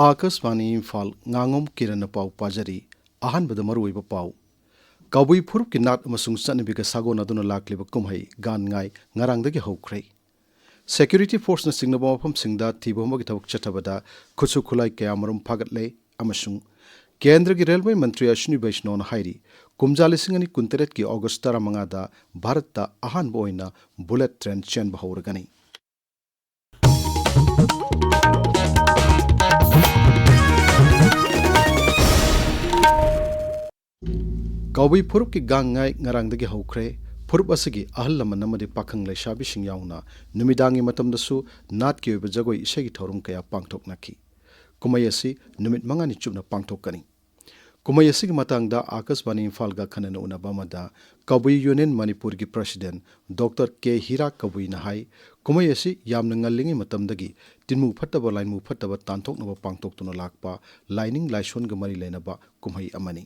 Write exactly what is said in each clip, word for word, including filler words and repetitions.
ꯑꯥꯀꯥꯁꯕꯥꯅꯤ ꯏꯝꯐꯥꯜ, ꯉꯥꯉꯣꯝ ꯀꯤꯔꯟꯅ ꯄꯥꯎ ꯄꯥꯖꯔꯤ꯫ ꯑꯍꯥꯟꯕꯗ ꯃꯔꯨꯑꯣꯏꯕ ꯄꯥꯎ꯫ ꯀꯕꯨꯏ ꯐꯨꯔꯨꯞꯀꯤ ꯅꯥꯠ ꯑꯃꯁꯨꯡ ꯆꯠꯅꯕꯤꯒ ꯁꯥꯒꯣꯟꯅꯗꯨꯅ ꯂꯥꯛꯂꯤꯕ ꯀꯨꯝꯍꯩ ꯒꯥꯟ ꯉꯥꯏ ꯉꯔꯥꯡꯗꯒꯤ ꯍꯧꯈ꯭ꯔꯦ꯫ ꯁꯦꯀ꯭ꯌꯨꯔꯤꯇꯤ ꯐꯣꯔꯁꯅ ꯆꯤꯡꯅꯕ ꯃꯐꯝꯁꯤꯡꯗ ꯊꯤꯕ ꯍꯨꯝꯕꯒꯤ ꯊꯕꯛ ꯆꯠꯊꯕꯗ ꯈꯨꯠꯁꯨ ꯈꯨꯠꯂꯥꯏ ꯀꯌꯥ ꯃꯔꯨꯝ ꯐꯥꯒꯠꯂꯦ ꯑꯃꯁꯨꯡ ꯀꯦꯟꯗ꯭ꯔꯒꯤ ꯔꯦꯜꯋꯦ ꯃꯟꯇ꯭ꯔꯤ ꯑꯁ꯭ꯋꯤꯅꯤ ꯕꯩꯁꯅꯣꯅ ꯍꯥꯏꯔꯤ, ꯀꯨꯝꯖꯥ ꯂꯤꯁꯤꯡ ꯑꯅꯤ ꯀꯨꯟꯇꯔꯦꯠꯀꯤ ꯑꯣꯒꯁ ꯇꯔꯥꯃꯉꯥꯗ ꯚꯥꯔꯠꯇ ꯑꯍꯥꯟꯕ ꯑꯣꯏꯅ ꯕꯨꯂꯦꯠ ꯇ꯭ꯔꯦꯟ ꯆꯦꯟꯕ ꯍꯧꯔꯒꯅꯤ꯫ ꯀꯕꯨꯏ ꯐꯨꯔꯨꯞꯀꯤ ꯒꯥꯡ ꯉꯥꯏ ꯉꯔꯥꯡꯗꯒꯤ ꯍꯧꯈ꯭ꯔꯦ꯫ ꯐꯨꯔꯨꯞ ꯑꯁꯤꯒꯤ ꯑꯍꯜ ꯂꯃꯟ ꯑꯃꯗꯤ ꯄꯥꯈꯪ ꯂꯩꯁꯥꯕꯤꯁꯤꯡ ꯌꯥꯎꯅ ꯅꯨꯃꯤꯗꯥꯡꯒꯤ ꯃꯇꯝꯗꯁꯨ ꯅꯥꯠꯀꯤ ꯑꯣꯏꯕ ꯖꯒꯣꯏ ꯏꯁꯩꯒꯤ ꯊꯧꯔꯝ ꯀꯌꯥ ꯄꯥꯡꯊꯣꯛꯅꯈꯤ꯫ ꯀꯨꯝꯍꯩ ꯑꯁꯤ ꯅꯨꯃꯤꯠ ꯃꯉꯥꯅꯤ ꯆꯨꯞꯅ ꯄꯥꯡꯊꯣꯛꯀꯅꯤ꯫ ꯀꯨꯝꯍꯩ ꯑꯁꯤꯒꯤ ꯃꯇꯥꯡꯗ ꯑꯥꯀꯥꯁꯕꯥꯅꯤ ꯏꯝꯐꯥꯜꯒ ꯈꯟꯅꯅ ꯎꯅꯕ ꯑꯃꯗ ꯀꯕꯨꯏ ꯌꯨꯅꯤꯌꯟ ꯃꯅꯤꯄꯨꯔꯒꯤ ꯄ꯭ꯔꯁꯤꯗꯦꯟ ꯗꯣꯛꯇꯔ ꯀꯦ ꯍꯤꯔꯥ ꯀꯕꯨꯏꯅ ꯍꯥꯏ, ꯀꯨꯝꯍꯩ ꯑꯁꯤ ꯌꯥꯝꯅ ꯉꯜꯂꯤꯉꯩ ꯃꯇꯝꯗꯒꯤ ꯇꯤꯟꯃꯨ ꯐꯠꯇꯕ ꯂꯥꯏꯃꯨ ꯐꯠꯇꯕ ꯇꯥꯟꯊꯣꯛꯅꯕ ꯄꯥꯡꯊꯣꯛꯇꯨꯅ ꯂꯥꯛꯄ ꯂꯥꯏꯅꯤꯡ ꯂꯥꯏꯁꯣꯟꯒ ꯃꯔꯤ ꯂꯩꯅꯕ ꯀꯨꯝꯍꯩ ꯑꯃꯅꯤ꯫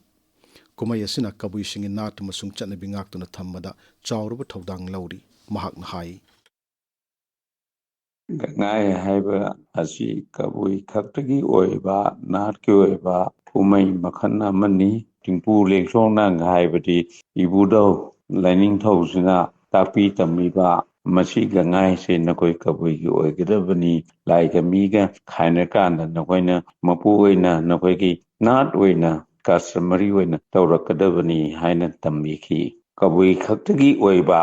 ꯀꯨꯝꯍꯩ ꯑꯁꯤꯅ ꯀꯕꯨꯏꯁꯤꯡꯒꯤ ꯅꯥꯠ ꯑꯃꯁꯨꯡ ꯆꯠꯅꯕꯤ ꯉꯥꯛꯇꯨꯅ ꯊꯝꯕꯗ ꯆꯥꯎꯔꯕ ꯊꯧꯗꯥꯡ ꯂꯧꯔꯤ꯫ ꯃꯍꯥꯛꯅ ꯍꯥꯏ, ꯒꯥꯡ ꯉꯥꯏ ꯍꯥꯏꯕ ꯑꯁꯤ ꯀꯕꯨꯏ ꯈꯛꯇꯒꯤ ꯑꯣꯏꯕ ꯅꯥꯠꯀꯤ ꯑꯣꯏꯕ ꯀꯨꯝꯍꯩ ꯃꯈꯜ ꯑꯃꯅꯤ꯫ ꯇꯤꯡꯄꯨ ꯂꯦꯡꯁꯣꯡꯅ ꯍꯥꯏꯕꯗꯤ ꯏꯕꯨꯙꯧ ꯂꯥꯏꯅꯤꯡꯊꯧꯁꯤꯅ ꯇꯥꯛꯄꯤ ꯇꯝꯕꯤꯕ, ꯃꯁꯤ ꯒꯥꯡ ꯉꯥꯏꯁꯦ ꯅꯈꯣꯏ ꯀꯕꯨꯏꯒꯤ ꯑꯣꯏꯒꯗꯕꯅꯤ, ꯂꯥꯏꯒ ꯃꯤꯒ ꯈꯥꯏꯅ ꯀꯥꯟꯗ ꯅꯈꯣꯏꯅ ꯃꯄꯨ ꯑꯣꯏꯅ ꯅꯈꯣꯏꯒꯤ ꯅꯥꯠ ꯑꯣꯏꯅ ꯀꯁꯇꯃꯔꯤ ꯑꯣꯏꯅ ꯇꯧꯔꯛꯀꯗꯕꯅꯤ ꯍꯥꯏꯅ ꯇꯝꯕꯤꯈꯤ꯫ ꯀꯕꯨꯏ ꯈꯛꯇꯒꯤ ꯑꯣꯏꯕ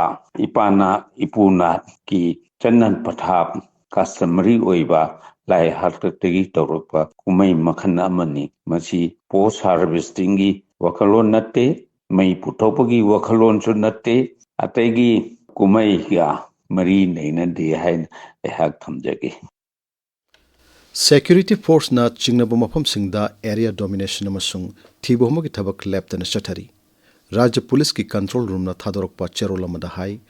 ꯏꯄꯥ ꯅꯥꯠ ꯏꯄꯨ ꯅꯥꯠꯀꯤ ꯆꯠꯅ ꯄꯊꯥꯞ ꯀꯁꯇꯃꯔꯤ ꯑꯣꯏꯕ ꯂꯥꯏ ꯍꯥꯛꯇꯛꯇꯒꯤ ꯇꯧꯔꯛꯄ ꯀꯨꯝꯍꯩ ꯃꯈꯜ ꯑꯃꯅꯤ꯫ ꯃꯁꯤ ꯄꯣꯁ ꯍꯥꯔꯚꯦꯁꯇꯤꯡꯒꯤ ꯋꯥꯈꯜꯂꯣꯟ ꯅꯠꯇꯦ, ꯃꯩ ꯄꯨꯊꯣꯛꯄꯒꯤ ꯋꯥꯈꯜꯂꯣꯟꯁꯨ ꯅꯠꯇꯦ, ꯑꯇꯩꯒꯤ ꯀꯨꯝꯍꯩꯒ ꯃꯔꯤ ꯂꯩꯅꯗꯦ ꯍꯥꯏꯅ ꯑꯩꯍꯥꯛ ꯊꯝꯖꯒꯦ꯫ ꯁꯦꯀ꯭ꯌꯨꯔꯤꯇꯤ ꯐꯣꯔꯁꯅ ꯆꯤꯡꯅꯕ ꯃꯐꯝꯁꯤꯡꯗ ꯑꯦꯔꯤꯌꯥ ꯗꯣꯃꯤꯅꯦꯁꯟ ꯑꯃꯁꯨꯡ ꯊꯤꯕ ꯍꯨꯝꯕꯒꯤ ꯊꯕꯛ ꯂꯦꯞꯇꯅ ꯆꯠꯊꯔꯤ꯫ ꯔꯥꯖ꯭ꯌ ꯄꯨꯂꯤꯁꯀꯤ ꯀꯟꯇ꯭ꯔꯣꯜ ꯔꯨꯝꯅ ꯊꯥꯗꯣꯔꯛꯄ ꯆꯦꯔꯣꯜ ꯑꯃꯗ ꯍꯥꯏ,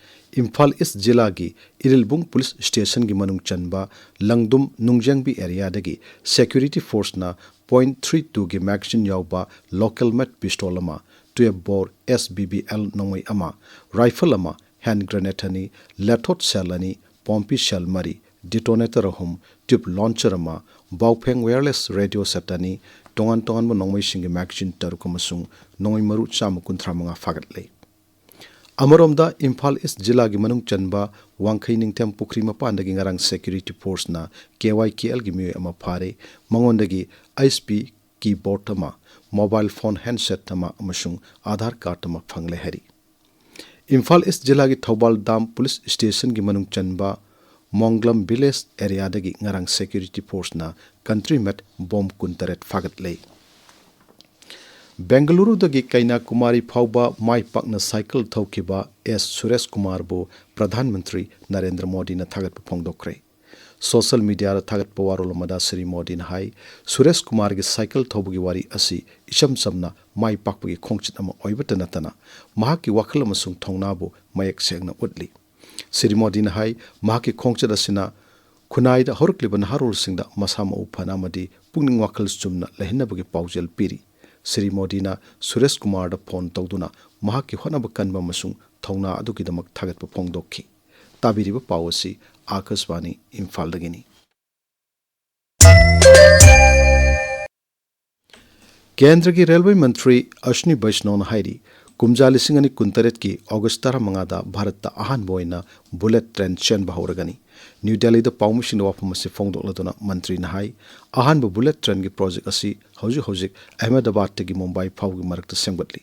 ꯏꯝꯐꯥꯜ ꯏꯁ ꯖꯤꯂꯥꯒꯤ ꯏꯔꯤꯜꯕꯨꯡ ꯄꯨꯂꯤꯁ ꯁ꯭ꯇꯦꯁꯟꯒꯤ ꯃꯅꯨꯡ ꯆꯟꯕ ꯂꯪꯗꯨꯝ ꯅꯨꯡꯖꯦꯡꯕꯤ ꯑꯦꯔꯤꯌꯥꯗꯒꯤ ꯁꯦꯀ꯭ꯌꯨꯔꯤꯇꯤ ꯐꯣꯔꯁꯅ ꯄꯣꯏꯟꯠ ꯊ꯭ꯔꯤ ꯇꯨꯒꯤ ꯃꯦꯒꯥꯖꯤꯟ ꯌꯥꯎꯕ ꯂꯣꯀꯦꯜ ꯃꯦꯠ ꯄꯤꯁꯇꯣꯜ ꯑꯃ, ꯇꯨꯌꯦꯜꯐ ꯕꯣꯔ ꯑꯦꯁ ꯕꯤ ꯕꯤ ꯑꯦꯜ ꯅꯣꯡꯃꯩ ꯑꯃ, ꯔꯥꯏꯐꯜ ꯑꯃ, ꯍꯦꯟ ꯒ꯭ꯔꯦꯅꯦꯗ ꯑꯅꯤ, ꯂꯦꯊꯣꯠ ꯁꯦꯜ ꯑꯅꯤ, ꯄꯣꯝꯄꯤ ꯁꯦꯜ ꯃꯔꯤ, detonator ꯑꯍꯨꯝ, tube launcher ꯑꯃ, ꯕꯥꯎꯐꯦꯡ wireless radio set ꯑꯅꯤ, ꯇꯣꯉꯥꯟ ꯇꯣꯉꯥꯟꯕ ꯅꯣꯡꯃꯩꯁꯤꯡꯒꯤ magazine ꯇꯔꯨꯛ ꯑꯃꯁꯨꯡ ꯅꯣꯡꯃꯩ ꯃꯔꯨ ꯆꯥꯝꯃ ꯀꯨꯟꯊ꯭ꯔꯥ ꯃꯉꯥ ꯐꯥꯒꯠꯂꯦ꯫ ꯑꯃꯔꯣꯝꯗ, ꯏꯝꯐꯥꯜ ꯏꯁ ꯖꯤꯂꯥꯒꯤ ꯃꯅꯨꯡ ꯆꯟꯕ ꯋꯥꯡꯈꯩ ꯅꯤꯡꯊꯦꯝ ꯄꯨꯈ꯭ꯔꯤ ꯃꯄꯥꯟꯗꯒꯤ ꯉꯔꯥꯡ security forceꯅ KYKLꯒꯤ ꯃꯤꯑꯣꯏ ꯑꯃ ꯐꯥꯔꯦ꯫ ꯃꯉꯣꯟꯗꯒꯤ H P keyboard ꯑꯃ, mobile phone handset ꯑꯃ ꯑꯃꯁꯨꯡ Aadhaar card ꯑꯃ ꯐꯪꯂꯦ ꯍꯥꯏꯔꯤ꯫ ꯏꯝꯐꯥꯜ ꯏꯁ ꯖꯤꯂꯥꯒꯤ ꯊꯧꯕꯥꯜ ꯗꯥꯝ police stationꯒꯤ ꯃꯅꯨꯡ ꯆꯟꯕ ꯃꯣꯡꯒ꯭ꯂꯝ village areaꯗꯒꯤ ꯉꯔꯥꯡ security forceꯅ country made bomb ꯀꯨꯟꯇꯔꯦꯠ ꯐꯥꯒꯠꯂꯦ꯫ ꯕꯦꯡꯒꯂꯨꯔꯨꯗꯒꯤ ꯀꯩꯅꯥꯀꯨꯃꯥꯔꯤ ꯐꯥꯎꯕ ꯃꯥꯏ ꯄꯥꯛꯅ cycle ꯊꯧꯈꯤꯕ ꯑꯦꯁ ꯁꯨꯔꯦꯁ ꯀꯨꯃꯥꯔꯕꯨ ꯄ꯭ꯔꯙꯥꯟ ꯃꯟꯇ꯭ꯔꯤ ꯅꯔꯦꯟꯗ꯭ꯔ ꯃꯣꯗꯤꯅ ꯊꯥꯒꯠꯄ ꯐꯣꯡꯗꯣꯛꯈ꯭ꯔꯦ꯫ Social mediaꯗ ꯊꯥꯒꯠꯄ ꯋꯥꯔꯣꯜ ꯑꯃꯗ ꯁ꯭ꯔꯤ ꯃꯣꯗꯤꯅ ꯍꯥꯏ, ꯁꯨꯔꯦꯁ ꯀꯨꯃꯥꯔꯒꯤ cycle ꯊꯧꯕꯒꯤ ꯋꯥꯔꯤ ꯑꯁꯤ ꯏꯆꯝ ꯆꯝꯅ ꯃꯥꯏ ꯄꯥꯛꯄꯒꯤ ꯈꯣꯡꯆꯠ ꯑꯃ ꯑꯣꯏꯕꯇ ꯅꯠꯇꯅ ꯃꯍꯥꯛꯀꯤ ꯋꯥꯈꯜ ꯑꯃꯁꯨꯡ ꯊꯧꯅꯥꯕꯨ ꯃꯌꯦꯛ ꯁꯦꯡꯅ ꯎꯠꯂꯤ꯫ ꯁ꯭ꯔꯤ ꯃꯣꯗꯤꯅ ꯍꯥꯏ, ꯃꯍꯥꯛꯀꯤ ꯈꯣꯡꯆꯠ ꯑꯁꯤꯅ ꯈꯨꯟꯅꯥꯏꯗ ꯍꯧꯔꯛꯂꯤꯕ ꯅꯍꯥꯔꯣꯜꯁꯤꯡꯗ ꯃꯁꯥ ꯃꯎ ꯐꯅ ꯑꯃꯗꯤ ꯄꯨꯛꯅꯤꯡ ꯋꯥꯈꯜ ꯆꯨꯝꯅ ꯂꯩꯍꯟꯅꯕꯒꯤ ꯄꯥꯎꯖꯦꯜ ꯄꯤꯔꯤ꯫ ꯁ꯭ꯔꯤ ꯃꯣꯗꯤꯅ ꯁꯨꯔꯦꯁ ꯀꯨꯃꯥꯔꯗ phone ꯇꯧꯗꯨꯅ ꯃꯍꯥꯛꯀꯤ ꯍꯣꯠꯅꯕ ꯀꯟꯕ ꯑꯃꯁꯨꯡ ꯊꯧꯅꯥ ꯑꯗꯨꯒꯤꯗꯃꯛ ꯊꯥꯒꯠꯄ ꯐꯣꯡꯗꯣꯛꯈꯤ꯫ ꯇꯥꯕꯤꯔꯤꯕ ꯄꯥꯎ ꯑꯁꯤ ꯑꯥꯀꯥꯁꯕꯥꯅꯤ ꯏꯝꯐꯥꯜꯗꯒꯤꯅꯤ꯫ ꯀꯦꯟꯗ꯭ꯔꯒꯤ ꯔꯦꯜꯋꯦ ꯃꯟꯇ꯭ꯔꯤ ꯑꯁ꯭ꯅꯤ ꯕꯩꯁꯅꯣꯅ ꯍꯥꯏꯔꯤ, ꯀꯨꯝꯖꯥ ꯂꯤꯁꯤꯡ ꯑꯅꯤ ꯀꯨꯟꯇꯔꯦꯠꯀꯤ ꯑꯣꯒꯁ ꯇꯔꯥꯃꯉꯥꯗ ꯚꯥꯔꯠꯇ ꯑꯍꯥꯟꯕ ꯑꯣꯏꯅ bullet train ꯆꯦꯟꯕ ꯍꯧꯔꯒꯅꯤ꯫ ꯅ꯭ꯌꯨ ꯗꯦꯜꯂꯤꯗ ꯄꯥꯎꯃꯤꯁꯤꯡꯗ ꯋꯥꯐꯝ ꯑꯁꯤ ꯐꯣꯡꯗꯣꯛꯂꯗꯨꯅ ꯃꯟꯇ꯭ꯔꯤꯅ ꯍꯥꯏ, ꯑꯍꯥꯟꯕ bullet trainꯒꯤ project ꯑꯁꯤ ꯍꯧꯖꯤꯛ ꯍꯧꯖꯤꯛ ꯑꯍꯃꯦꯗꯕꯥꯗꯇꯒꯤ ꯃꯨꯝꯕꯥꯏ ꯐꯥꯎꯕꯒꯤ ꯃꯔꯛꯇ ꯁꯦꯝꯒꯠꯂꯤ꯫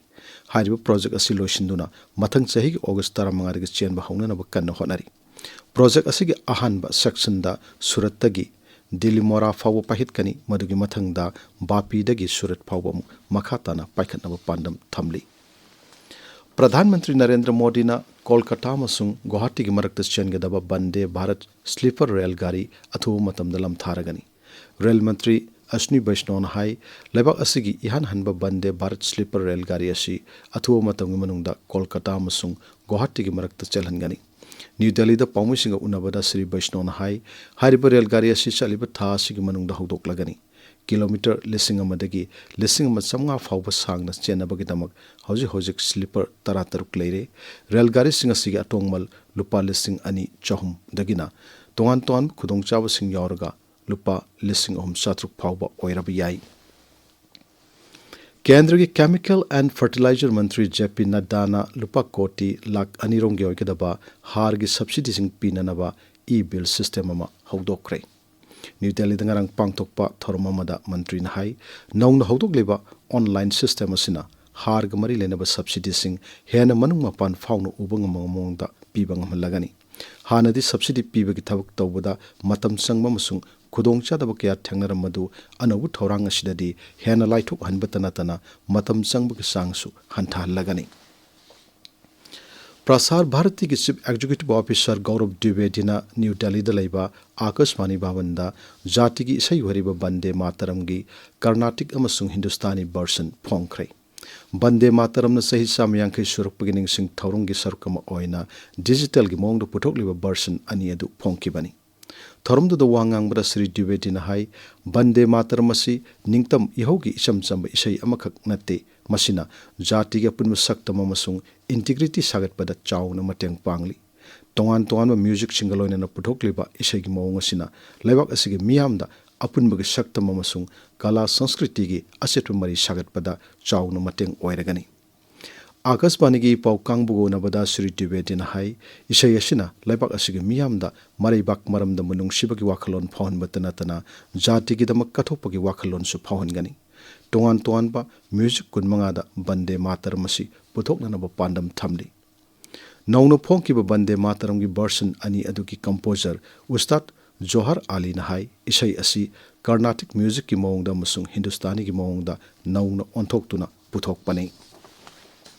ꯍꯥꯏꯔꯤꯕ project ꯑꯁꯤ ꯂꯣꯏꯁꯤꯟꯗꯨꯅ ꯃꯊꯪ ꯆꯍꯤꯒꯤ ꯑꯣꯒꯁ ꯇꯔꯥꯃꯉꯥꯗꯒꯤ ꯆꯦꯟꯕ ꯍꯧꯅꯅꯕ ꯀꯟꯅ ꯍꯣꯠꯅꯔꯤ꯫ Project ꯑꯁꯤꯒꯤ ꯑꯍꯥꯟꯕ sectionꯗ ꯁꯨꯔꯠꯇꯒꯤ ꯗꯤꯂꯤꯃꯣꯔꯥ ꯐꯥꯎꯕ ꯄꯥꯏꯈꯠꯀꯅꯤ, ꯃꯗꯨꯒꯤ ꯃꯊꯪꯗ ꯕꯥꯄꯤꯗꯒꯤ ꯁꯨꯔꯠ ꯐꯥꯎꯕ ꯑꯃꯨꯛ ꯃꯈꯥ ꯇꯥꯅ ꯄꯥꯏꯈꯠꯅꯕ ꯄꯥꯟꯗꯝ ꯊꯝꯂꯤ꯫ ꯄ꯭ꯔꯙꯥꯟ ꯃꯟꯇ꯭ꯔꯤ ꯅꯔꯦꯟꯗ꯭ꯔ ꯃꯣꯗꯤꯅ ꯀꯣꯜꯀꯇꯥ ꯑꯃꯁꯨꯡ ꯒꯨꯋꯥꯍꯥꯇꯤꯒꯤ ꯃꯔꯛꯇ ꯆꯦꯟꯒꯗꯕ ꯕꯟꯗꯦ ꯚꯥꯔꯠ sleeper ꯔꯦꯜ ꯒꯥꯔꯤ ꯑꯊꯨꯕ ꯃꯇꯝꯗ ꯂꯝꯊꯥꯔꯒꯅꯤ꯫ ꯔꯦꯜ ꯃꯟꯇ꯭ꯔꯤ ꯑꯁ꯭ꯅꯤ ꯕꯩꯁꯅꯣꯅ ꯍꯥꯏ, ꯂꯩꯕꯥꯛ ꯑꯁꯤꯒꯤ ꯏꯍꯥꯟ ꯍꯟꯕ ꯕꯟꯗꯦ ꯚꯥꯔꯠ sleeper ꯔꯦꯜ ꯒꯥꯔꯤ ꯑꯁꯤ ꯑꯊꯨꯕ ꯃꯇꯝꯒꯤ ꯃꯅꯨꯡꯗ ꯀꯣꯜꯀꯇꯥ ꯑꯃꯁꯨꯡ ꯒꯨꯋꯥꯍꯥꯇꯤꯒꯤ ꯃꯔꯛꯇ ꯆꯦꯜꯍꯟꯒꯅꯤ꯫ ꯅ꯭ꯌꯨ ꯗꯦꯜꯂꯤꯗ ꯄꯥꯎꯃꯤꯁꯤꯡꯒ ꯎꯅꯕꯗ ꯁ꯭ꯔꯤ ꯕꯩꯁꯅꯣꯅ ꯍꯥꯏ, ꯍꯥꯏꯔꯤꯕ ꯔꯦꯜ ꯒꯥꯔꯤ ꯑꯁꯤ ꯆꯠꯂꯤꯕ ꯊꯥ ꯑꯁꯤꯒꯤ ꯃꯅꯨꯡꯗ ꯍꯧꯗꯣꯛꯂꯒꯅꯤ꯫ ꯀꯤꯂꯣꯃꯤꯇꯔ ꯂꯤꯁꯤꯡ ꯑꯃꯗꯒꯤ ꯂꯤꯁꯤꯡ ꯑꯃ ꯆꯥꯝꯃꯉꯥ ꯐꯥꯎꯕ ꯁꯥꯡꯅ ꯆꯦꯟꯅꯕꯒꯤꯗꯃꯛ ꯍꯧꯖꯤꯛ ꯍꯧꯖꯤꯛ ꯁ꯭ꯂꯤꯄꯔ ꯇꯔꯥꯇꯔꯨꯛ ꯂꯩꯔꯦ꯫ ꯔꯦꯜ ꯒꯥꯔꯤꯁꯤꯡ ꯑꯁꯤꯒꯤ ꯑꯇꯣꯡꯃꯜ ꯂꯨꯄꯥ ꯂꯤꯁꯤꯡ ꯑꯅꯤ ꯆꯍꯨꯝꯗꯒꯤꯅ ꯇꯣꯉꯥꯟ ꯇꯣꯉꯥꯟꯕ ꯈꯨꯗꯣꯡꯆꯥꯕꯁꯤꯡ ꯌꯥꯎꯔꯒ ꯂꯨꯄꯥ ꯂꯤꯁꯤꯡ ꯑꯍꯨꯝ ꯆꯥꯇ꯭ꯔꯨꯛ ꯐꯥꯎꯕ ꯑꯣꯏꯔꯕ ꯌꯥꯏ꯫ ꯀꯦꯟꯗ꯭ꯔꯒꯤ Chemical and Fertilizer Mantri J ꯄꯤ ꯅꯗ꯭ꯗꯥꯅ ꯂꯨꯄꯥ ꯀꯣꯇꯤ ꯂꯥꯈ ꯑꯅꯤꯔꯣꯝꯒꯤ ꯑꯣꯏꯒꯗꯕ ꯍꯥꯔꯒꯤ ꯁꯕꯁꯤꯗꯤꯁꯤꯡ ꯄꯤꯅꯅꯕ ꯏ ꯕꯤꯜ ꯁꯤꯁꯇꯦꯝ ꯑꯃ ꯍꯧꯗꯣꯛꯈ꯭ꯔꯦ꯫ ꯅ꯭ꯌꯨ ꯗꯦꯜꯂꯤꯗ ꯉꯔꯥꯡ ꯄꯥꯡꯊꯣꯛꯄ ꯊꯧꯔꯝ ꯑꯃꯗ ꯃꯟꯇ꯭ꯔꯤꯅ ꯍꯥꯏ, ꯅꯧꯅ ꯍꯧꯗꯣꯛꯂꯤꯕ ꯑꯣꯟꯂꯥꯏꯟ ꯁꯤꯁꯇꯦꯝ ꯑꯁꯤꯅ ꯍꯥꯔꯒ ꯃꯔꯤ ꯂꯩꯅꯕ ꯁꯕꯁꯤꯗꯤꯁꯤꯡ ꯍꯦꯟꯅ ꯃꯅꯨꯡ ꯃꯄꯥꯟ ꯐꯥꯎꯅ ꯎꯕ ꯉꯝꯕ ꯃꯑꯣꯡꯗ ꯄꯤꯕ ꯉꯝꯍꯜꯂꯒꯅꯤ꯫ ꯍꯥꯟꯅꯗꯤ ꯁꯕꯁꯤꯗꯤ ꯄꯤꯕꯒꯤ ꯊꯕꯛ ꯇꯧꯕꯗ ꯃꯇꯝ ꯆꯪꯕ ꯑꯃꯁꯨꯡ ꯈꯨꯗꯣꯡꯆꯥꯗꯕ ꯀꯌꯥ ꯊꯦꯡꯅꯔꯝꯕꯗꯨ ꯑꯅꯧꯕ ꯊꯧꯔꯥꯡ ꯑꯁꯤꯗꯗꯤ ꯍꯦꯟꯅ ꯂꯥꯏꯊꯣꯛꯍꯟꯕꯇ ꯅꯠꯇꯅ ꯃꯇꯝ ꯆꯪꯕꯒꯤ ꯆꯥꯡꯁꯨ ꯍꯟꯊꯍꯜꯂꯒꯅꯤ꯫ ꯄ꯭ꯔꯁꯥꯔ ꯚꯥꯔꯇꯤꯒꯤ ꯆꯤꯐ ꯑꯦꯛꯖꯤꯀ꯭ꯌꯨꯇꯤꯚ ꯑꯣꯐꯤꯁꯥꯔ ꯒꯧꯔꯕ ꯗ꯭ꯋꯤꯕꯦꯗꯤꯅ ꯅ꯭ꯌꯨ ꯗꯦꯜꯂꯤꯗ ꯂꯩꯕ ꯑꯥꯀꯥꯁꯕꯥꯅꯤ ꯚꯕꯟꯗ ꯖꯥꯇꯤꯒꯤ ꯏꯁꯩ ꯑꯣꯏꯔꯤꯕ ꯕꯟꯗꯦ ꯃꯥꯇꯔꯝꯒꯤ ꯀꯔꯅꯥꯇꯤꯛ ꯑꯃꯁꯨꯡ ꯍꯤꯟꯗꯨꯁꯇꯥꯅꯤ ꯚꯔꯁꯟ ꯐꯣꯡꯈ꯭ꯔꯦ꯫ ꯕꯟꯗꯦ ꯃꯥꯇꯔꯝꯅ ꯆꯍꯤ ꯆꯥꯝꯃ ꯌꯥꯡꯈꯩ ꯁꯨꯔꯛꯄꯒꯤ ꯅꯤꯡꯁꯤꯡ ꯊꯧꯔꯝꯒꯤ ꯁꯔꯨꯛ ꯑꯃ ꯑꯣꯏꯅ ꯗꯤꯖꯤꯇꯦꯜꯒꯤ ꯃꯑꯣꯡꯗ ꯄꯨꯊꯣꯛꯂꯤꯕ ꯚꯔꯁꯟ ꯑꯅꯤ ꯑꯗꯨ ꯐꯣꯡꯈꯤꯕꯅꯤ꯫ ꯊꯧꯔꯝꯗꯨꯗ ꯋꯥ ꯉꯥꯡꯕꯗ ꯁ꯭ꯔꯤ ꯗ꯭ꯋꯤꯕꯦꯗꯤꯅ ꯍꯥꯏ, ꯕꯟꯗꯦ ꯃꯥꯇꯔꯝ ꯑꯁꯤ ꯅꯤꯡꯇꯝ ꯏꯍꯧꯒꯤ ꯏꯆꯝ ꯆꯝꯕ ꯏꯁꯩ ꯑꯃꯈꯛ ꯅꯠꯇꯦ, ꯃꯁꯤꯅ ꯖꯥꯇꯤꯒꯤ ꯑꯄꯨꯟꯕ ꯁꯛꯇꯝ ꯑꯃꯁꯨꯡ ꯏꯟꯇꯤꯒ꯭ꯔꯤꯇꯤ ꯁꯥꯒꯠꯄꯗ ꯆꯥꯎꯅ ꯃꯇꯦꯡ ꯄꯥꯡꯂꯤ꯫ ꯇꯣꯉꯥꯟ ꯇꯣꯉꯥꯟꯕ ꯃ꯭ꯌꯨꯖꯤꯛꯁꯤꯡꯒ ꯂꯣꯏꯅꯅ ꯄꯨꯊꯣꯛꯂꯤꯕ ꯏꯁꯩꯒꯤ ꯃꯑꯣꯡ ꯑꯁꯤꯅ ꯂꯩꯕꯥꯛ ꯑꯁꯤꯒꯤ ꯃꯤꯌꯥꯝꯗ ꯑꯄꯨꯟꯕꯒꯤ ꯁꯛꯇꯝ ꯑꯃꯁꯨꯡ ꯀꯂꯥ ꯁꯪꯁꯀ꯭ꯔꯤꯇꯤꯒꯤ ꯑꯆꯦꯠꯄ ꯃꯔꯤ ꯁꯥꯒꯠꯄꯗ ꯆꯥꯎꯅ ꯃꯇꯦꯡ ꯑꯣꯏꯔꯒꯅꯤ꯫ ꯑꯥꯀꯥꯁꯕꯥꯅꯤꯒꯤ ꯄꯥꯎ ꯀꯥꯡꯕꯨꯒ ꯎꯅꯕꯗ ꯁ꯭ꯔꯤ ꯗ꯭ꯋꯤꯕꯦꯗꯤꯅ ꯍꯥꯏ, ꯏꯁꯩ ꯑꯁꯤꯅ ꯂꯩꯕꯥꯛ ꯑꯁꯤꯒꯤ ꯃꯤꯌꯥꯝꯗ ꯃꯔꯩꯕꯥꯛ ꯃꯔꯝꯗꯝꯕꯨ ꯅꯨꯡꯁꯤꯕꯒꯤ ꯋꯥꯈꯜꯂꯣꯟ ꯐꯥꯎꯍꯟꯕꯇ ꯅꯠꯇꯅ ꯖꯥꯇꯤꯒꯤꯗꯃꯛ ꯀꯠꯊꯣꯛꯄꯒꯤ ꯋꯥꯈꯜꯂꯣꯟꯁꯨ ꯐꯥꯎꯍꯟꯒꯅꯤ꯫ ꯇꯣꯉꯥꯟ ꯇꯣꯉꯥꯟꯕ ꯃ꯭ꯌꯨꯖꯤꯛ ꯀꯨꯟꯃꯉꯥꯗ ꯕꯟꯗꯦ ꯃꯥꯇꯔꯝ ꯑꯁꯤ ꯄꯨꯊꯣꯛꯅꯅꯕ ꯄꯥꯟꯗꯝ ꯊꯝꯂꯤ꯫ ꯅꯧꯅ ꯐꯣꯡꯈꯤꯕ ꯕꯟꯗꯦ ꯃꯥꯇꯔꯝꯒꯤ ꯚꯔꯁꯟ ꯑꯅꯤ ꯑꯗꯨꯒꯤ ꯀꯝꯄꯣꯖꯔ ꯎꯁꯇꯥꯗ ꯖꯣꯍꯔ ꯑꯂꯤꯅ ꯍꯥꯏ, ꯏꯁꯩ ꯑꯁꯤ ꯀꯔꯅꯥꯇꯤꯛ ꯃ꯭ꯌꯨꯖꯤꯛꯀꯤ ꯃꯑꯣꯡꯗ ꯑꯃꯁꯨꯡ ꯍꯤꯟꯗꯨꯁꯇꯥꯅꯤꯒꯤ ꯃꯑꯣꯡꯗ ꯅꯧꯅ ꯑꯣꯟꯊꯣꯛꯇꯨꯅ ꯄꯨꯊꯣꯛꯄꯅꯤ꯫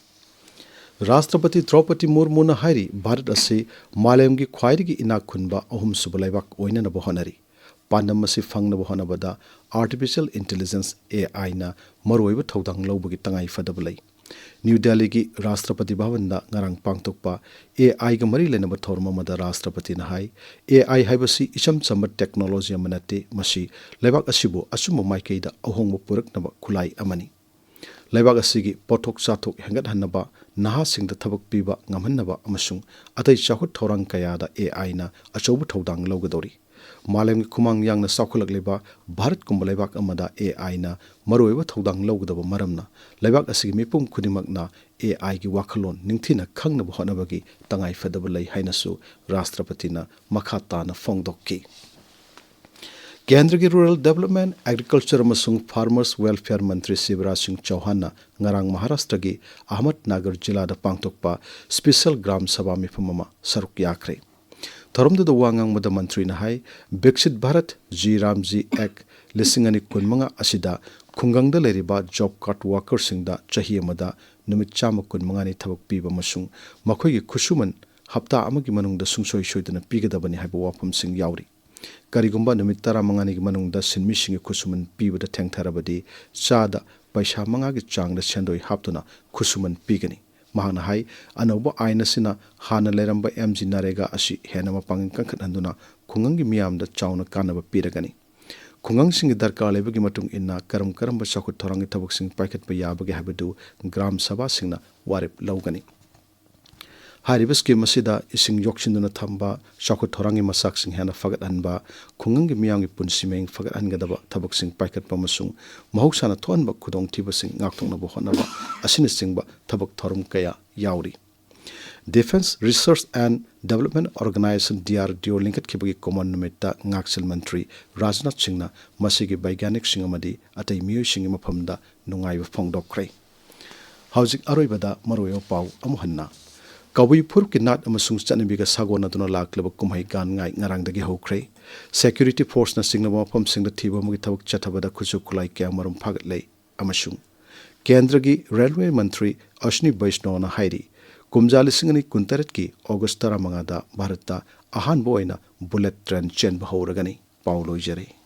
ꯔꯥꯁꯇ꯭ꯔꯄꯇꯤ ꯗ꯭ꯔꯧꯄꯗꯤ ꯃꯨꯔꯃꯨꯅ ꯍꯥꯏꯔꯤ, ꯚꯥꯔꯠ ꯑꯁꯤ ꯃꯥꯂꯦꯝꯒꯤ ꯈ꯭ꯋꯥꯏꯗꯒꯤ ꯏꯅꯥꯛ ꯈꯨꯟꯕ ꯑꯍꯨꯝꯁꯨꯕ ꯂꯩꯕꯥꯛ ꯑꯣꯏꯅꯅꯕ ꯍꯣꯠꯅꯔꯤ꯫ ꯄꯥꯟꯗꯝ ꯑꯁꯤ ꯐꯪꯅꯕ ꯍꯣꯠꯅꯕꯗ ꯑꯥꯔꯇꯤꯐꯤꯁꯤꯌꯦꯜ ꯏꯟꯇꯦꯂꯤꯖꯦꯟꯁ, ꯑꯦ ꯑꯥꯏꯅ ꯃꯔꯨꯑꯣꯏꯕ ꯊꯧꯗꯥꯡ ꯂꯧꯕꯒꯤ ꯇꯉꯥꯏ ꯐꯗꯕ ꯂꯩ꯫ ꯅ꯭ꯌꯨ ꯗꯦꯜꯂꯤꯒꯤ ꯔꯥꯁꯇ꯭ꯔꯄꯇꯤ ꯚꯕꯟꯗ ꯉꯔꯥꯡ ꯄꯥꯡꯊꯣꯛꯄ ꯑꯦ ꯑꯥꯏꯒ ꯃꯔꯤ ꯂꯩꯅꯕ ꯊꯧꯔꯝ ꯑꯃꯗ ꯔꯥꯁꯇ꯭ꯔꯄꯇꯤꯅ ꯍꯥꯏ, "ꯑꯦ ꯑꯥꯏ ꯍꯥꯏꯕꯁꯤ ꯏꯆꯝ ꯆꯝꯕ ꯇꯦꯛꯅꯣꯂꯣꯖꯤ ꯑꯃ ꯅꯠꯇꯦ, ꯃꯁꯤ ꯂꯩꯕꯥꯛ ꯑꯁꯤꯕꯨ ꯑꯆꯨꯝꯕ ꯃꯥꯏꯀꯩꯗ ꯑꯍꯣꯡꯕ ꯄꯨꯔꯛꯅꯕ ꯈꯨꯠꯂꯥꯏ ꯑꯃꯅꯤ꯫ ꯂꯩꯕꯥꯛ ꯑꯁꯤꯒꯤ ꯄꯣꯠꯊꯣꯛ ꯆꯥꯊꯣꯛ ꯍꯦꯟꯒꯠꯍꯟꯅꯕ, ꯅꯍꯥꯁꯤꯡꯗ ꯊꯕꯛ ꯄꯤꯕ ꯉꯝꯍꯟꯅꯕ ꯑꯃꯁꯨꯡ ꯑꯇꯩ ꯆꯥꯎꯈꯠ ꯊꯧꯔꯥꯡ ꯀꯌꯥꯗ ꯑꯦ ꯑꯥꯏꯅ ꯑꯆꯧꯕ ꯊꯧꯗꯥꯡ ꯂꯧꯒꯗꯧꯔꯤ꯫ ꯃꯥꯂꯦꯝꯒꯤ ꯈꯨꯃꯥꯡ ꯌꯥꯡꯅ ꯆꯥꯎꯈꯠꯂꯛꯂꯤꯕ ꯚꯥꯔꯠꯀꯨꯝꯕ ꯂꯩꯕꯥꯛ ꯑꯃꯗ ꯑꯦ ꯑꯥꯏꯅ ꯃꯔꯨꯑꯣꯏꯕ ꯊꯧꯗꯥꯡ ꯂꯧꯒꯗꯕ ꯃꯔꯝꯅ, ꯂꯩꯕꯥꯛ ꯑꯁꯤꯒꯤ ꯃꯤꯄꯨꯝ ꯈꯨꯗꯤꯡꯃꯛꯅ ꯑꯦ ꯑꯥꯏꯒꯤ ꯋꯥꯈꯜꯂꯣꯟ ꯅꯤꯡꯊꯤꯅ ꯈꯪꯅꯕ ꯍꯣꯠꯅꯕꯒꯤ ꯇꯉꯥꯏꯐꯗꯕ ꯂꯩ" ꯍꯥꯏꯅꯁꯨ ꯔꯥꯁꯇ꯭ꯔꯄꯇꯤꯅ ꯃꯈꯥ ꯇꯥꯅ ꯐꯣꯡꯗꯣꯛꯈꯤ꯫ ꯀꯦꯟꯗ꯭ꯔꯒꯤ ꯔꯨꯔꯦꯜ ꯗꯦꯕꯂꯞꯃꯦꯟ, ꯑꯦꯒ꯭ꯔꯤꯀꯜꯆꯔ ꯑꯃꯁꯨꯡ ꯐꯥꯔꯃꯔꯁ ꯋꯦꯜꯐꯤꯌꯔ ꯃꯟꯇ꯭ꯔꯤ ꯁꯤꯕꯔꯥꯖ ꯁꯤꯡ ꯆꯧꯍꯥꯟꯅ ꯉꯔꯥꯡ ꯃꯍꯥꯔꯥꯁꯇ꯭ꯔꯒꯤ ꯑꯍꯃꯗꯅꯒꯔ ꯖꯤꯂꯥꯗ ꯄꯥꯡꯊꯣꯛꯄ ꯁ꯭ꯄꯦꯁꯦꯜ ꯒ꯭ꯔꯥꯝ ꯁꯚꯥ ꯃꯤꯐꯝ ꯑꯃ ꯁꯔꯨꯛ ꯌꯥꯈ꯭ꯔꯦ꯫ ꯊꯧꯔꯝꯗꯨꯗ ꯋꯥ ꯉꯥꯡꯕꯗ ꯃꯟꯇ꯭ꯔꯤꯅ ꯍꯥꯏ, ꯕꯤꯛꯁꯤꯠ ꯚꯥꯔꯠ ꯖꯤ ꯔꯥꯝꯖꯤ ꯑꯦꯛ ꯂꯤꯁꯤꯡ ꯑꯅꯤ ꯀꯨꯟꯃꯉꯥ ꯑꯁꯤꯗ ꯈꯨꯡꯒꯪꯗ ꯂꯩꯔꯤꯕ ꯖꯣꯕ ꯀꯥꯔꯗ ꯋꯥꯀꯔꯁꯤꯡꯗ ꯆꯍꯤ ꯑꯃꯗ ꯅꯨꯃꯤꯠ ꯆꯥꯝꯃ ꯀꯨꯟꯃꯉꯥꯅꯤ ꯊꯕꯛ ꯄꯤꯕ ꯑꯃꯁꯨꯡ ꯃꯈꯣꯏꯒꯤ ꯈꯨꯠꯁꯨꯃꯟ ꯍꯞꯇꯥ ꯑꯃꯒꯤ ꯃꯅꯨꯡꯗ ꯁꯨꯡꯁꯣꯏ ꯁꯣꯏꯗꯅ ꯄꯤꯒꯗꯕꯅꯤ ꯍꯥꯏꯕ ꯋꯥꯐꯝꯁꯤꯡ ꯌꯥꯎꯔꯤ꯫ ꯀꯔꯤꯒꯨꯝꯕ ꯅꯨꯃꯤꯠ ꯇꯔꯥꯃꯉꯥꯅꯤꯒꯤ ꯃꯅꯨꯡꯗ ꯁꯤꯟꯃꯤꯁꯤꯡꯒꯤ ꯈꯨꯠꯁꯨꯃꯟ ꯄꯤꯕꯗ ꯊꯦꯡꯊꯔꯕꯗꯤ, ꯆꯥꯗ ꯄꯩꯁꯥ ꯃꯉꯥꯒꯤ ꯆꯥꯡꯗ ꯁꯦꯟꯗꯣꯏ ꯍꯥꯞꯇꯨꯅ ꯈꯨꯠꯁꯨꯃꯟ ꯄꯤꯒꯅꯤ꯫ ꯃꯍꯥꯛꯅ ꯍꯥꯏ, ꯑꯅꯧꯕ ꯑꯥꯏꯟ ꯑꯁꯤꯅ ꯍꯥꯟꯅ ꯂꯩꯔꯝꯕ ꯑꯦꯝ ꯖꯤ ꯅꯔꯦꯒꯥ ꯑꯁꯤ ꯍꯦꯟꯅ ꯃꯄꯥꯡꯒꯜ ꯀꯟꯈꯠꯍꯟꯗꯨꯅ ꯈꯨꯡꯒꯪꯒꯤ ꯃꯤꯌꯥꯝꯗ ꯆꯥꯎꯅ ꯀꯥꯟꯅꯕ ꯄꯤꯔꯒꯅꯤ꯫ ꯈꯨꯡꯒꯪꯁꯤꯡꯒꯤ ꯗꯔꯀꯥꯔ ꯂꯩꯕꯒꯤ ꯃꯇꯨꯡ ꯏꯟꯅ ꯀꯔꯝ ꯀꯔꯝꯕ ꯆꯥꯎꯈꯠ ꯊꯧꯔꯥꯡꯒꯤ ꯊꯕꯛꯁꯤꯡ ꯄꯥꯏꯈꯠꯄ ꯌꯥꯕꯒꯦ ꯍꯥꯏꯕꯗꯨ ꯒ꯭ꯔꯥꯝ ꯁꯚꯥꯁꯤꯡꯅ ꯋꯥꯔꯦꯞ ꯂꯧꯒꯅꯤ꯫ ꯍꯥꯏꯔꯤꯕ ꯁ꯭ꯀꯤꯝ ꯑꯁꯤꯗ ꯏꯁꯤꯡ ꯌꯣꯛꯁꯤꯟꯗꯨꯅ ꯊꯝꯕ, ꯆꯥꯎꯈꯠ ꯊꯧꯔꯥꯡꯒꯤ ꯃꯆꯥꯛꯁꯤꯡ ꯍꯦꯟꯅ ꯐꯒꯠꯍꯟꯕ, ꯈꯨꯡꯒꯪꯒꯤ ꯃꯤꯌꯥꯝꯒꯤ ꯄꯨꯟꯁꯤ ꯃꯍꯤꯡ ꯐꯒꯠꯍꯟꯒꯗꯕ ꯊꯕꯛꯁꯤꯡ ꯄꯥꯏꯈꯠꯄ ꯑꯃꯁꯨꯡ ꯃꯍꯧꯁꯥꯅ ꯊꯣꯛꯍꯟꯕ ꯈꯨꯗꯣꯡꯊꯤꯕꯁꯤꯡ ꯉꯥꯛꯊꯣꯛꯅꯕ ꯍꯣꯠꯅꯕ ꯑꯁꯤꯅꯆꯤꯡꯕ ꯊꯕꯛ ꯊꯧꯔꯝ ꯀꯌꯥ ꯌꯥꯎꯔꯤ꯫ Defence Research and Development Organisation, D R D ꯑꯣ, ꯂꯤꯡꯈꯠꯈꯤꯕꯒꯤ ꯀꯨꯝꯑꯣꯟ ꯅꯨꯃꯤꯠꯇ ꯉꯥꯛꯁꯦꯜ ꯃꯟꯇ꯭ꯔꯤ ꯔꯥꯖꯅꯥꯊ ꯁꯤꯡꯅ ꯃꯁꯤꯒꯤ ꯕꯩꯒ꯭ꯌꯥꯅꯤꯛꯁꯤꯡ ꯑꯃꯗꯤ ꯑꯇꯩ ꯃꯤꯑꯣꯏꯁꯤꯡꯒꯤ ꯃꯐꯝꯗ ꯅꯨꯡꯉꯥꯏꯕ ꯐꯣꯡꯗꯣꯛꯈ꯭ꯔꯦ꯫ ꯍꯧꯖꯤꯛ ꯑꯔꯣꯏꯕꯗ ꯃꯔꯨꯑꯣꯏꯕ ꯄꯥꯎ ꯑꯃꯨꯛ ꯍꯟꯅ꯫ ꯀꯕꯨꯏ ꯐꯨꯔꯨꯞꯀꯤ ꯅꯥꯠ ꯑꯃꯁꯨꯡ ꯆꯠꯅꯕꯤꯒ ꯁꯥꯒꯣꯟꯅꯗꯨꯅ ꯂꯥꯛꯂꯤꯕ ꯀꯨꯝꯍꯩ ꯒꯥꯟ ꯉꯥꯏ ꯉꯔꯥꯡꯗꯒꯤ ꯍꯧꯈ꯭ꯔꯦ꯫ ꯁꯦꯀ꯭ꯌꯨꯔꯤꯇꯤ ꯐꯣꯔꯁꯅꯆꯤꯡꯕ ꯃꯐꯝꯁꯤꯡꯗ ꯊꯤꯕ ꯑꯃꯒꯤ ꯊꯕꯛ ꯆꯠꯊꯕꯗ ꯈꯨꯠꯁꯨ ꯈꯨꯠꯂꯥꯏ ꯀꯌꯥ ꯃꯔꯨꯝ ꯐꯥꯒꯠꯂꯦ꯫ ꯑꯃꯁꯨꯡ ꯀꯦꯟꯗ꯭ꯔꯒꯤ ꯔꯦꯜꯋꯦ ꯃꯟꯇ꯭ꯔꯤ ꯑꯁ꯭ꯅꯤ ꯕꯩꯁꯅꯣꯅ ꯍꯥꯏꯔꯤ, ꯀꯨꯝꯖꯥ ꯂꯤꯁꯤꯡ ꯑꯅꯤ ꯀꯨꯟꯇꯔꯦꯠꯀꯤ ꯑꯣꯒꯁ ꯇꯔꯥꯃꯉꯥꯗ ꯚꯥꯔꯠꯇ ꯑꯍꯥꯟꯕ ꯑꯣꯏꯅ ꯕꯨꯂꯦꯠ ꯇ꯭ꯔꯦꯟ ꯆꯦꯟꯕ ꯍꯧꯔꯒꯅꯤ꯫ ꯄꯥꯎ ꯂꯣꯏꯖꯔꯦ꯫